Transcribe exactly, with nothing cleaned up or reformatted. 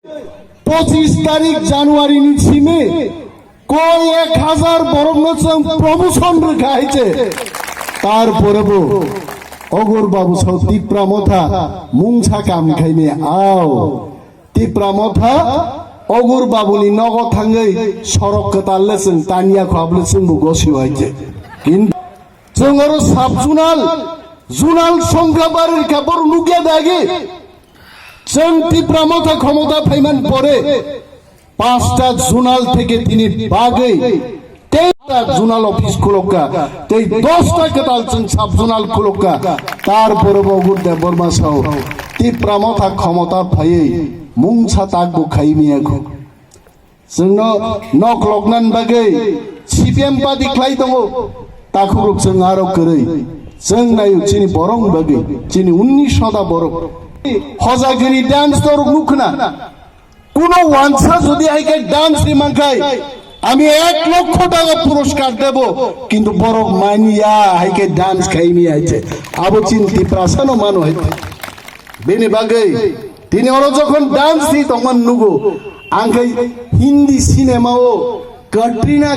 Pochis tarik January ni simi koi ek hazar borok no chwng promotion rwkha hai se. Tarpore bo Ogur Babu sao Tipra Motha mungsa kam khaini ao. Tipra Motha Ogur Babu ni nogo thangwi sorok kwtal le chwng tanya kho able chwng bo gosio hai se. Kintu chwng oro sub zonal, zonal songkha bari kha bor nugya dagi. Chwng Tipra Motha khomota phaiman pore pasta zonal theke tini bagwi teista zonal office khulokka, tei dosta kwtal chwng sub zonal khulokka. Tarpore bo Ogur Debbarma sao Tipra Motha khomota phaiwi mungsa takbo khai miya kho. Chwngno nok loknan bagwi C P M party khlai tongo. Takhukrok chwng aro kwrwi. Chwng naio chini borok bagwi, chini unnish shota borok. Hojagiri dance torok nukhna. Kuno wansa jodi hai khe dance ri mankhai, ami ek lokho taka puroskar debo, kintu borok mani ya hai khe dance khai mi hai se. Abo chini Tiprasa no mano hai. Bini bagwi tini oro jokhon dance ri tongman nugo, ang khe Hindi cinema o Katrina